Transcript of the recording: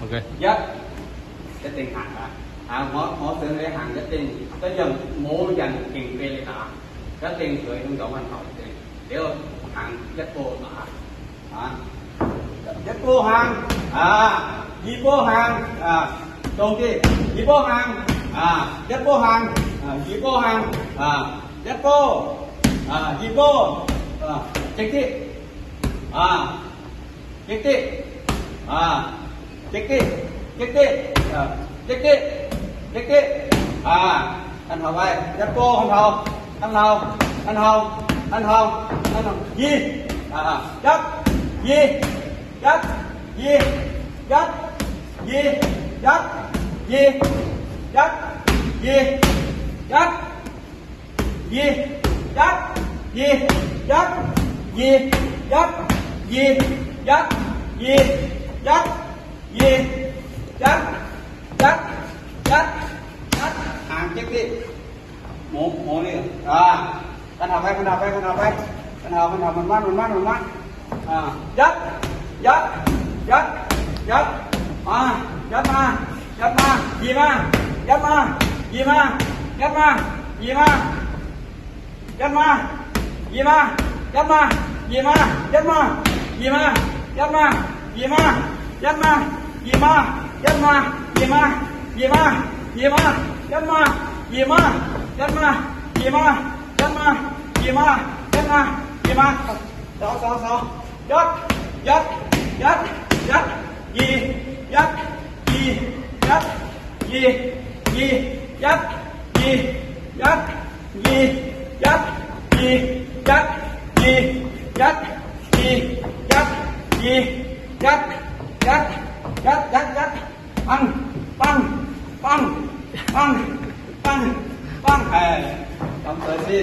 OK。一，一定行啊！行，我，我想你行一定，一樣冇人勁俾你打，一定佢咁講緊頭先。你個行一步打，啊，一步行，啊，二步行，啊，重啲，二步行，啊，一步行，啊，二步行，啊，一步，啊，二步，啊，直啲，啊。 直啲，啊，直啲，直啲，啊，直啲，直啲，啊，跟後位，一步，跟後，跟後，跟後，跟後，跟後，二，啊，一，二，一，二，一，二，一，二，一，二，一。 二，一，二，一，二，一，二，一，二，一，二，一，一，一，行，直啲，冇，冇呢，啊，跟後ไป 跟後ไป 跟後ไป 跟後 跟後 มันมา มันมา มันมา ອ່າ ຍັດ ຍັດ ຍັດ ຍັດ ມາ ຍັດມາ ຍັດມາ ຢີມາ ຍັດມາ ຢີມາ ຍັດມາ ຢີມາ ຍັດມາ ຢີມາ ຍັດມາ ຢີມາ ຍັດມາ ຢີມາ ຍັດມາ ຢີມາ ຍັດມາ ຢີມາ ຢີມາ ຢັດມາ ຢີມາ ຢັດມາ ຢີມາ ຢັດມາ ຢີມາ ສອງ ສອງ ສອງ ຍັດ ຍັດ ຍັດ ຍັດ ຢີ ຍັດ ຢີ ຍັດ ຢີ ຢີ ຍັດ ຢີ ຍັດ ຢີ ຍັດ ຢີ ຍັດ ຢີ ຍັດ ຢີ ຍັດ ຍັດ ຍັດ ຍັດ ຍັດ ປັງ ປັງ ປັງ ປັງ ປັງ ເອີ ກຳເປີດຊີ້.